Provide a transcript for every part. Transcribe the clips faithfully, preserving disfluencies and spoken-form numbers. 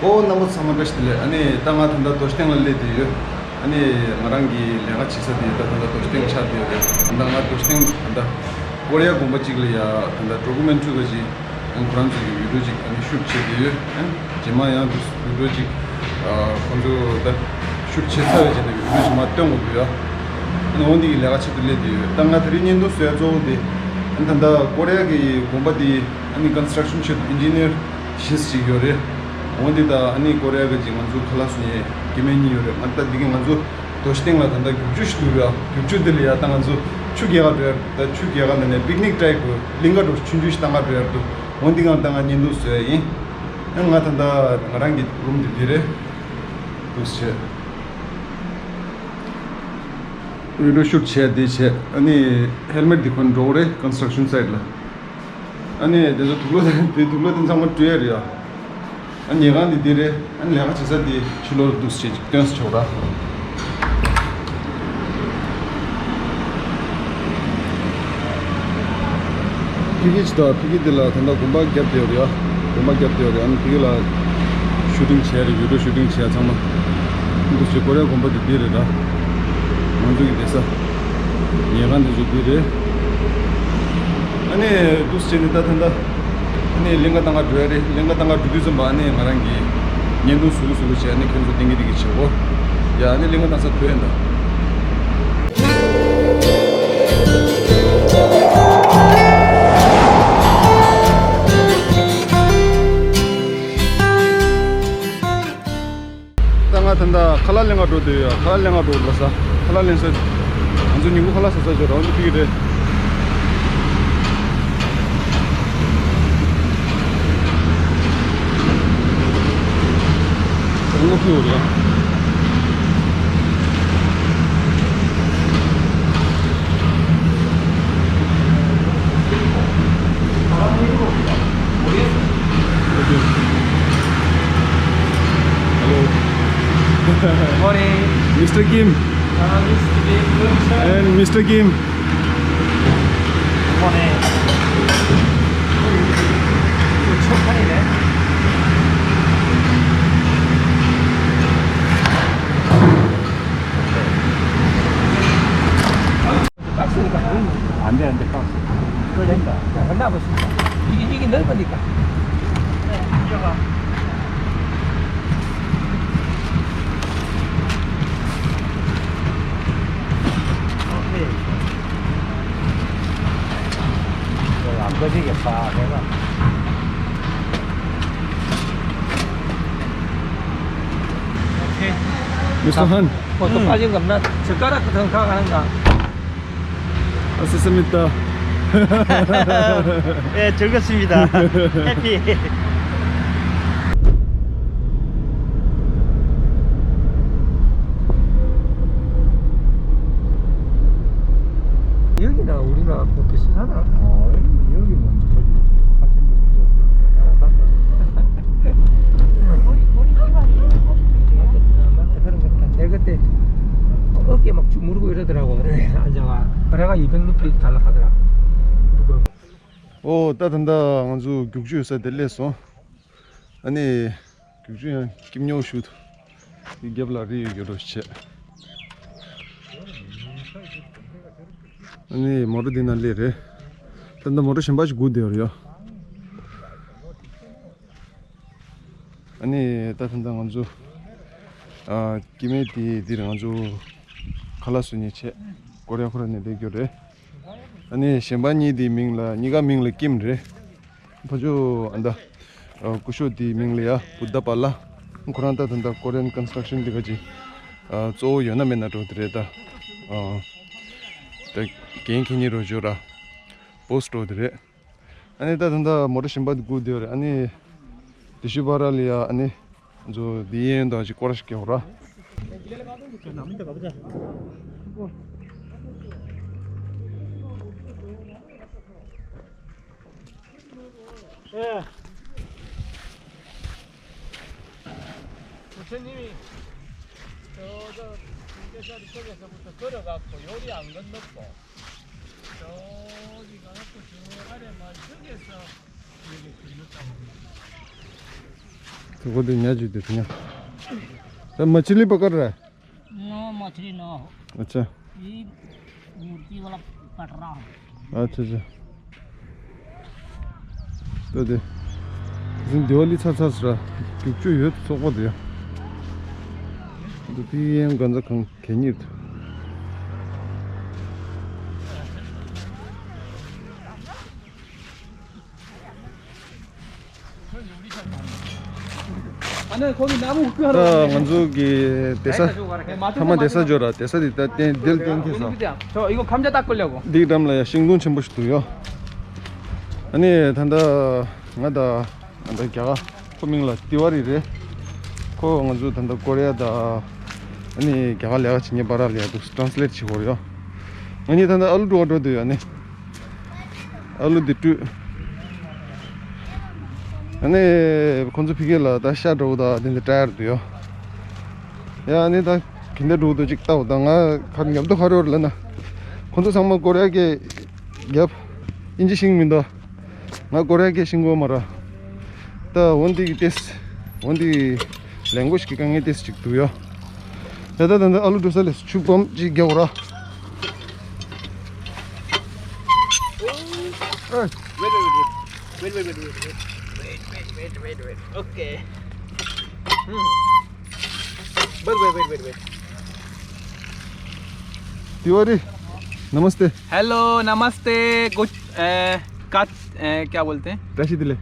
ཨོ་རྣམ་པ་ཚང་མ་བཀྲ་ཤིས་བདེ་ལེགས། ཨ་ནི་ད་ང་ད་ལྟ་རྡོ་ཤིང་སྟེང་ལ་སླེབས་བསྡད་ཡོད། ཨ་ནི་ང་རང་གི་ལས་ཀ་བྱེད་ས་དེ་ད་ད་ལྟ་རྡོ་ཤིང་སྟེང་ཆགས་བསྡད་ཡོད་རེད། ད་ལྟ་ང་རྡོ་ཤིང་སྟེང་ད་ལྟ་ཀོ་རི་ཡ་དགོན་པ་གཅིག་ལ་ཡ་ད་ལྟ་ཌོ་ཀུ་མེན་ཊ་རི་འདྲ་ཅིག་ཨ་ནི་ཁོ་རང་ཚོ་གི་བི་ཌི་ཡོ་ཅིག་ཨ་ནི་ཤུཊ་བྱེད་བསྡད་ཡོད། ཨ་ནི་རྗེས་མ་ཡང་དུ་བི་ཌི་ཡོ་ཅིག་ཨ་ཁོང་ཚོ་ད་ཤུཊ་བྱས་ཚར་བའི་རྗེས་ནས་བི་ཌི་ཡོ་རྗེས་མ་སྟོན་དགོས་འདུག་ཡ། ཨ་ནི་འོ་འདི་གི་ལས་ཀ་ཆེད་དུ་སླེབས་བསྡད་ཡོད། ད་ང་དེ་རིང་བརྙན་ཐུང་བཟོ་ཡ་གཙོ་བོ་དེ་ཨ་ནི་ད་ལྟ་ཀོ་རི་ཡ་གི་དགོན་པ་དེ་ཨ་ནི་ཀོན་སི་ཊྲག་ཤན་ཆེད་དུ་ཨིན་ཇི་ནི་ཡར་ཤེས་ཀྱི་ཡོད་རེད། འོ་འདི་ད་ཨ་ནི་ཀོ་རི་ཡ་གི་ཅིག་ང་ཚོ་ཁ་ལག་བཟོ་མཁན་སྐྱེ་དམན་གཉིས་ཡོད་རེད། ང་ད་འདི་གི་ང་ཚོ་རྡོ་ཤིང་སྟེང་ལ་ད་ལྟ་རྒྱུག་ཆུ་ཞིག་འདུག་ར། རྒྱུག་ཆུ་འདི་ལ་ཡ་ད་ང་ཚོ་ཆུ་རྐྱལ་ག་འགྲོ་ཡ། ད་ཆུ་རྐྱལ་ག་ནང་ནས་པིག་ནིག་ཊའིབ་གི་གླིང་ག་འགྲོ་ཆུང་ཆུང་ཞིག་བཏང་ག་འགྲོ་ཡ་འདུག་འོ་འདི་གང་ད་ང་བརྙན་ཐུང་བཟོ་ཡ་ཡིན། ཨ་ང་ད་ད་ང་རང་གི་རུམ་འདི་འདི་རེད། འདུག་སེ་བྱས། བི་ཌི་ཡོ་ཤུཊ་བྱས་དེ་བྱས། ཨ་ནི་ཧེལ་མེཊ་འདི་ཁོ་ན་འགྲོ་གི་རེད། ཀོན་སི་ཊྲག་ཤན་སའིཊ་ལ། ཨ་ནི་དེ་ཚོ་དུག་ལོག་དེ་དུག་ལོག་དེ་ཚང་མ་བཀྲུ་ཡ་རེད་ཡ། ཨ་ཉལ་ཁང་འདི་འདི་རེད། ཨ་ནི་ལས་ཀ་བྱེད་ས་འདི་ཕྱི་ལོགས་ལ་འདུག་སེ་བྱས་ཅིག་སྟོན་སེ་ཆོག་ར། ཕ་གི་ཅིག་དང་ཕ་གི་འདི་ལ་ད་ལྟ་དགོན་པ་བརྒྱབ་བསྡད་ཡོད་རེད་ཡ། དགོན་པ་བརྒྱབ་བསྡད་ཡོད་རེད། ཨ་ནི་ཕ་གི་ལ་ཤུ་ཊིང་བྱས་རེད། བི་ཌི་ཡོ་ཤུ་ཊིང་བྱས་ཚང་མ། འདུག་སེ་ཀོ་རི་ཡ་དགོན་པ་འདི་འདི་རེད་ར། ང་ཚོ་གི་བསྡད་ས། ཉལ་ཁང་འདི་ཚོ་འདི་རེད། ཨ་ནི་འདུག་སེ་བྱས་ནས་ད་ད་ལྟ་ཨ་ནི་གླིང་ག་བཏང་ག་འགྲོ་ཡ་རེད། གླིང་ག་བཏང་ག་འགྲོ་དུས་ཙམ་པ་ཨ་ནི་ང་རང་གི་བརྙན་ཐུང་གཟུགས་གཟུགས་བྱས། ཨ་ནི་ཁྱོད་ཚོ་ཏིང་གི་ཏིང་གི་བྱེད་གོ། ཡ་ཨ་ནི་གླིང་ག་བཏང་ས་ཐོན་ཡིན་ད། ད་ང་ད་ལྟ་ཁ་ལག་ལེན་ག་འགྲོ་འདོད་ཡོད། ཁ་ལག་ལེན་ག་འགྲོ་ལ་ས། ཁ་ལག་ལེན་ས། ང་ཚོ་ཉིན་གུང་ཁ་ལག་ཟ་ས་ཅིག་རང་དུ་ཕིག་རེད། ངོ་ཕིག་རེད། Hello. Morning. Mister Kim. Uh, Mister Kim. And Mister Kim. Morning. 안 돼, 안 돼, 박스. 그래, 된다. 된다, 보십시오. 이게, 이게 넓으니까. 오케이. 안 꺼지겠다, 내가. 오케이. Mister Han. 어, 또 음. 빠진 거 없나? 젓가락 같은 거 가는가? 아, 좋습니다. 예, 즐겁습니다. 해피. 여기나 우리나 뭐 비슷하나? 어, 여기는 거기 하신 분이 있어서. 아, 맞다, 맞다. 그런 것 같다. 내가 그때 어깨 막 주무르고 이러더라고. 앉아가. 그래가 이백 루피 달라 하더라. ཨོ་ད་ད་ད་ང་ཚོ་རྒྱུག་ཆུ་ཡོད་ས་དེ་སླེབས་སོང་། ཨ་ནི་རྒྱུག་ཆུ་ཡང་སྐྱིད་ཉོ་ཞུ། འདི་རྒྱབ་ལ་རི་ཡོད་རྒྱུ་རོ་བྱས། ཨ་ནི་མོ་ཊ་འདི་ན་སླེབས་རེད། ད་ད་མོ་ཊ་གཞན་པ་ཞིག་སྒུག་བསྡད་ཡོད་རེད་ཡ། ཨ་ནི་ད་ད་ད་ང་ཚོ་ཨ་སྐྱེ་དམན་དེ་འདིར་ང་ཚོ་ཁ་ལག་བཟོ་མཁན་བྱས། ཀོ་རི་ཡ་ཁོ་ར་ནས་སླེབས་རྒྱུ་རེད། ཨ་ནི་གཞན་པ་གཉིས་དེའི་མིང་ལ་གཉིས་ཀ་མིང་ལ་ཀིམ་རེད། ཕ་ཇོ་ཨ་ད་སྐུ་ཞབས་དེའི་མིང་ལ་ཡ་བུདྡྷ་པཱ་ལ། ཁོ་རང་ད་ད་ད་ཀོ་རི་ཡན་ཀོན་སི་ཊྲག་ཤན་དེ་ག་ཅིག་གཙོ་བོ་ཡོད་ན་མེད་ན་འགྲོ་དེ་རེད་ད། ད་འགན་འཁྱེར་མཁན་རོ་ཇོ་ར་བོ་སི་འགྲོ་དེ་རེད། ཨ་ནི་ད་ད་ད་མོ་ཊ་གཞན་པ་དེ་སྒུག་བསྡད་ཡོད་རེད། ཨ་ནི་དེ་ཤུ་བ་ར་ལ་ཡ་ཨ་ནི་ང་ཚོ་དེ་ཡན་དང་ཅིག་སྐོར་ཞིག་རྒྱག་ར། 예. 부처님이 저, 저, 중계자리 쪽에서부터 걸어갖고 요리 안 건너고 저기 가갖고 저 아래 마을 저기에서 이렇게 건넜다고 합니다. वो तो यहाँ जी देखना। तो मछली पकड़ रहा है। नो, मछली ना हो। अच्छा। ये मूर्ति वाला पटरा हो। अच्छा, अच्छा। तो दे। जिन दिवाली छा छा सरा। क्यों क्यों ये तो सोको दिया। तो ती ये गंजा खंग केनी तो। ད་ང་ཚོ་གི་བསྡད་ས་ཐ་མ་བསྡད་ས་འབྱོར་ར། བསྡད་ས་འདི་ད་གཏན་འདིར་གཏན་འཁེལ་ས། འདི་འགྲམ་ལ་ཡ་ཤིང་སྡོང་ཆེན་པོ་ཞིག་འདུག་ཡོ། ཨ་ནི་ད་ལྟ་ང་དང་ཨ་ད་རྒྱ་གར་ཁོ་མིང་ལ་ཏི་ཝ་རི་རེད། ཁོ་ང་ཚོ་ད་ལྟ་ཀོ་རི་ཡ་དང་ཨ་ནི་རྒྱ་གར་ལས་ཀ་བྱེད་མཁན་བར་ལ་ཡ་འདུག་ཊ་རན་སི་ལེ་ཊི་བྱེད་དགོས་རེད་ཡོ། ང་གཉིས་ད་ལྟ་ཨ་ལུ་འགྲོ་བ་འགྲོ་འདོད་ཡོད་ཨ་ནི། ཨ་ལུ་འདི་བཀྲུས། ཨ་ནི་ཁོང་ཚོ་ཕ་གི་ལ་ད་ཤ་འགྲོ་གི་ད་དེ་འདི་ཊ་ཡར་འདུག་ཡོ། ཡ་ཨ་ནི་ད་གི་འདི་འགྲོ་གི་འདུག་ཅིག་ལྟ་འོ། ད་ང་ཁར་ཉབ་ཏོ་ཁ་རོར་ལ་ན། ཁོང་ཚོ་ཚང་མ་ཀོ་རི་ཡ་གི་རྒྱབ་ཨིན་ཇི་ཤིང་མི་འདུག་ང་ཀོ་རི་ཡ་གི་ཤིང་གོ་མ་ར། ད་འོན་ཏེ་གི་ཏེས་འོན་ཏེ་གི་ལེང་གོ་ཤི་གི་དཀའ་ངལ་ཏེས་ཅིག་འདུག་ཡོ། ད་ད་ད་ད་ཨ་ལུ་འགྲོ་ས་ལས་ཆུ་སྦོམ་ཅིག་རྒྱག་ར། Wait, wait, wait, wait. Wait, wait, wait, wait, wait. Wait, wait, wait, wait, wait. Okay. Hmm. Wait, wait, wait, wait, wait. Tiwari, नमस्ते। Hello, नमस्ते। कुछ, ए, का, ए, क्या बोलते हैं? 다시 들래?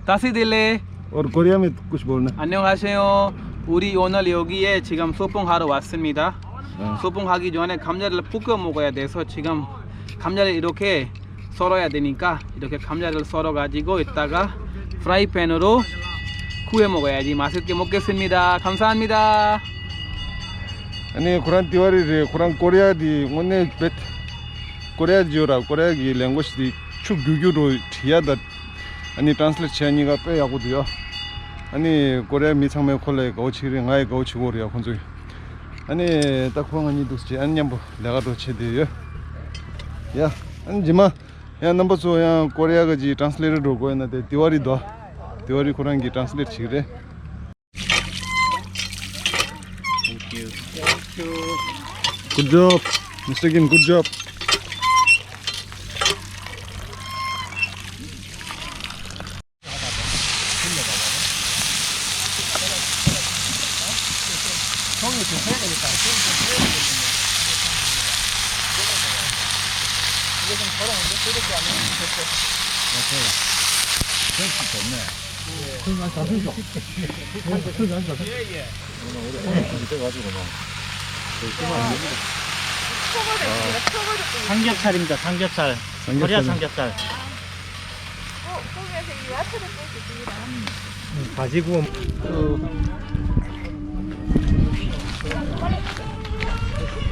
다시 들래? और कोरिया में कुछ बोलना। 안녕하세요. 우리 오늘 여기에 지금 소풍하러 왔습니다. 아. 소풍하기 전에 감자를 볶아 먹어야 돼서 지금 감자를 이렇게 썰어야 되니까 이렇게 감자를 썰어 가지고 이따가 프라이팬으로 구워 먹어야지. 맛있게 먹겠습니다. 감사합니다. ཨ་ནི་ཁོ་རང་ཏི་ཝ་རི་རེད། ཁོ་རང་ཀོ་རི་ཡ་དེ་དངོས་གནས་བེད། ཀོ་རི་ཡ་བརྗོད་ར། ཀོ་རི་ཡ་གི་ལེང་གོ་ཤི་དེ་ཆུ་རྒྱུག་རྒྱུག་རོ་བྲིས་ཡ་ད། ཨ་ནི་ཊ་རན་སི་ལེ་ཊི་བྱས་གཉིས་ཀ་དཔེ་ཡག་པོ་འདུག་ཡ། ཨ་ནི་ཀོ་རི་ཡ་མི་ཚང་མས་ཁོ་ལ་དགའ་བོ་བྱེད་ཀྱི་རེད། ང་ཡི་དགའ་བོ་བྱེད་ཀྱི་ཡོད་རེད་ཡ་ཁོང་ཚོས། ཨ་ནི་ད་ཁོ་ང་གཉིས་འདུག་བྱས་ཨ་ནི་མཉམ་པོ་ལས་ཀ་འགྲོ་བྱེད་བསྡད་ཡོད། ཡ། ཨ་ནི་རྗེས་མ་ཡང་རྣམ་པ་ཚོ་ཡང་ཀོ་རི་ཡ་གི་ཊ་རན་སི་ལེ་ཊར་འགྲོ་དགོས་ཡིན་ན་དེ་ཏི་ཝ་རི་དོ། ཏི་ཝ་རི་ཁོ་རང་གིས་ཊ་རན་སི་ལེ་ཊི་བྱེད་ཀྱི་རེད། Thank you. Thank you. Good job, Mister Kim. Good job. 삼겹살입니다, 삼겹살. 코리아 삼겹살. 어, 그러면 되게 야채를 또 드시구나. 가지고.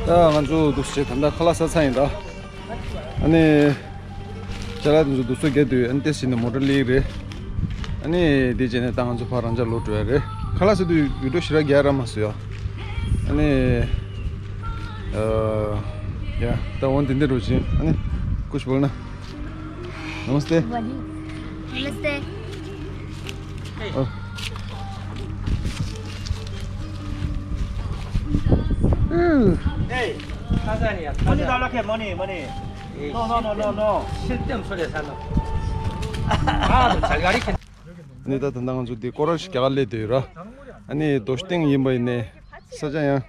ད་ང་ཚོ་འདུག་སེ་ད་ལྟ་ཁ་ལག་ཟ་ཚར་ཡིན་ད། ཨ་ནི། ཅ་ལག་དེ་ཚོ་འདུག་སེ་བརྒྱབ་དུས་ཨ་ནི་ཏེ་ཟིན་ནས་མོ་ཊ་སླེབས་རེད། ཨ་ནི་དེ་རྗེས་ནས་ད་ང་ཚོ་ཕར་རང་འཇགས་ལོག་འགྲོ་ཡ་རེད། ཁ་ལག་ཟ་དུས་ཡུལ་གྲུ་ཞེ་དྲག་རྒྱག་རག་མ་སོང་ཡ། ཨ་ནི། ཨ། ཡ། ད་འོ་འདི་འདྲ་འགྲོ་བཞིན་ཨ་ནི། ཀུཤ་བོལ་ན། नमस्ते। नमस्ते। 어. 에이, 타잔이야, 타잔. 머니 달라해, 머니, 머니. 에이, no, no, no, no, no. 쓸데없는 소리 하지 마. 아, 너 자기가 이렇게. ནི་ད་ད་ང་ཚོ་འདི་སྐོར་ར་ཞིག་རྒྱག་ག་སླེབས་བསྡད་ཡོད་ར། ཨ་ནི་རྡོ་སྟེང་ཡིན་པ་ཡིན་ནའི་ས་ཆ་ཡང་།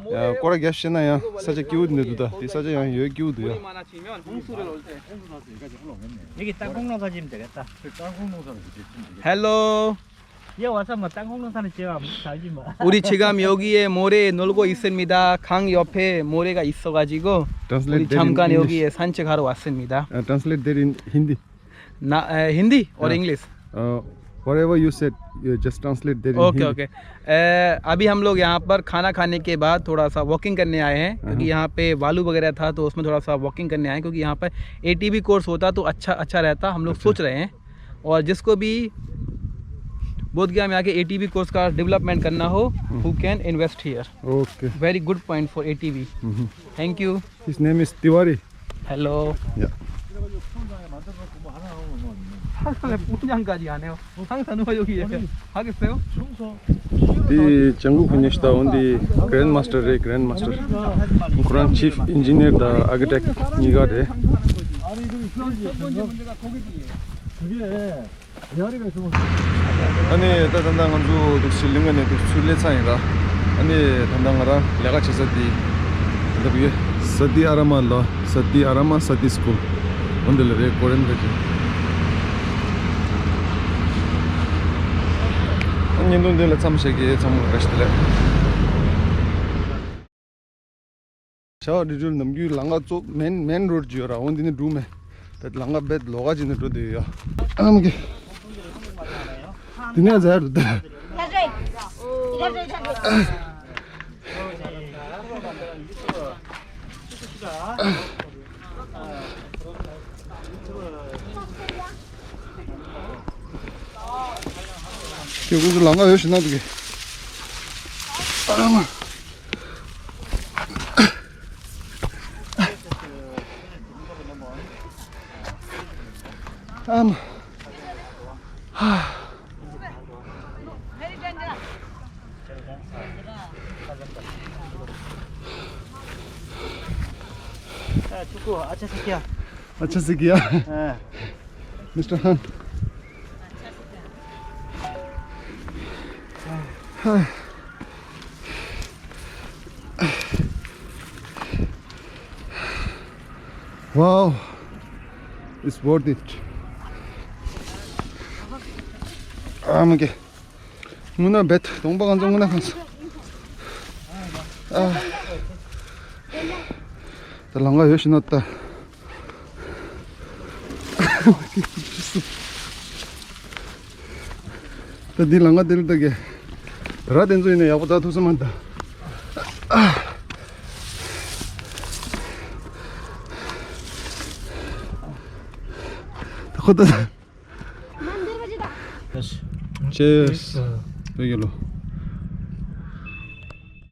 ཡ། སྐོར་ར་རྒྱག་ཤེས་ན་ཡང་ས་ཆ་སྐྱིད་པོ་འདི་འདུག་ད་དེ་ས་ཆ་ཡང་ཡོད་སྐྱིད་པོ་འདུག་ཡ། 여기 땅콩 농사 지으면 되겠다. 땅콩 농사를 지으면 되겠다. 헬로. 얘 와서 뭐 땅콩 농사는 지어 잘 지마. 우리 지금 여기에 모래에 놀고 있습니다. 강 옆에 모래가 있어가지고 우리 잠깐 여기에 산책하러 왔습니다. Translate that in Hindi. ना, अ, हिंदी और English. Uh, whatever you said, you just translate that in Hindi. Okay, okay. अ, अभी हम लोग यहाँ पर खाना खाने के बाद थोड़ा सा वॉकिंग करने आए हैं, क्योंकि यहाँ पे बालू वगैरह था, तो उसमें थोड़ा सा वॉकिंग करने आए हैं, क्योंकि यहाँ पर एटीवी कोर्स होता तो अच्छा, अच्छा रहता, हम लोग सोच रहे हैं। और जिसको भी बोधगया में आके एटीवी कोर्स का डेवलपमेंट करना हो, हम्म। Who can invest here? Okay। Very good point for ATV. Hmm. Thank you। His name is Tiwari। Hello। या। 항상 पूजा का जी आने हो। 항상 हुआ योगी है। आगे से हो। དེ་ལྗང་གུ་ཁུ་ཉི་ཤི་ད་འོན་ཏེ་Grand Master རེད། Grand Master ཁོ་རང་Chief Engineer དང་Architect གཉིས་ཀ་རེད། ཨ་ནི་ད་ད་ལྟ་ང་ཚོ་འདུག་སེ་གླིང་ག་ནས་འདུག་ཚུར་སླེབས་ཚར་ཡིན་ར། ཨ་ནི་ད་ལྟ་ང་རང་ལས་ཀ་བྱེད་ས་དེ་ད་བུ་ཡོད། Sati Arama ལ། Sati Arama Sati School འོ་འདི་ལ་རེད། ཀོ་རེན་ག་ཅིག་ཨ་བརྙན་ཐུང་འདི་ལ་མཚམས་བཞག་གི། ཚང་མ་བཀྲ་ཤིས་བདེ་ལེགས། ཤ་བ་འབྲི་འགྲུལ་ནམ་རྒྱུན་ལམ་ཁ་གཙོ་main main road ཅིག་ཡོད་ར། འོ་འདི་ནི་འགྲུལ་མེད། ད་ལམ་ཁ་རྦད་ལོགས་ཀ་ཅིག་ནས་འགྲོ་བསྡད་ཡོད་ཡ། ཨ་མ་གི། འདི་ནས་ཟེར་འགྲོ་ད། ཁྱེད་ཀུན་ཚོ་ལམ་ཁ་ཡོད་ཤི་ན་འདུག་གི། ཨ་མ། ཨ་མ། हाँ, चुकू, अच्छा से किया। अच्छा से किया। हाँ। Mister Han। हाँ। Wow, it's worth it. ཨ་མ་གི། དངོས་གནས་རྦད་གདོང་པ་ང་ཚོ་དངོས་གནས་ཁང་སོང་། ཨ། ད་ལམ་ཁ་ཡོད་ཤི་ན་ད། ད་འདི་ལམ་ཁ་དེ་ལ་ད་གི། ར་དེ་ཚོ་ཡིན་ན་ཡག་པོ་ད་ཐུག་ས་མ་ད། ད་ཁོ་ད། Cheers. Thank you.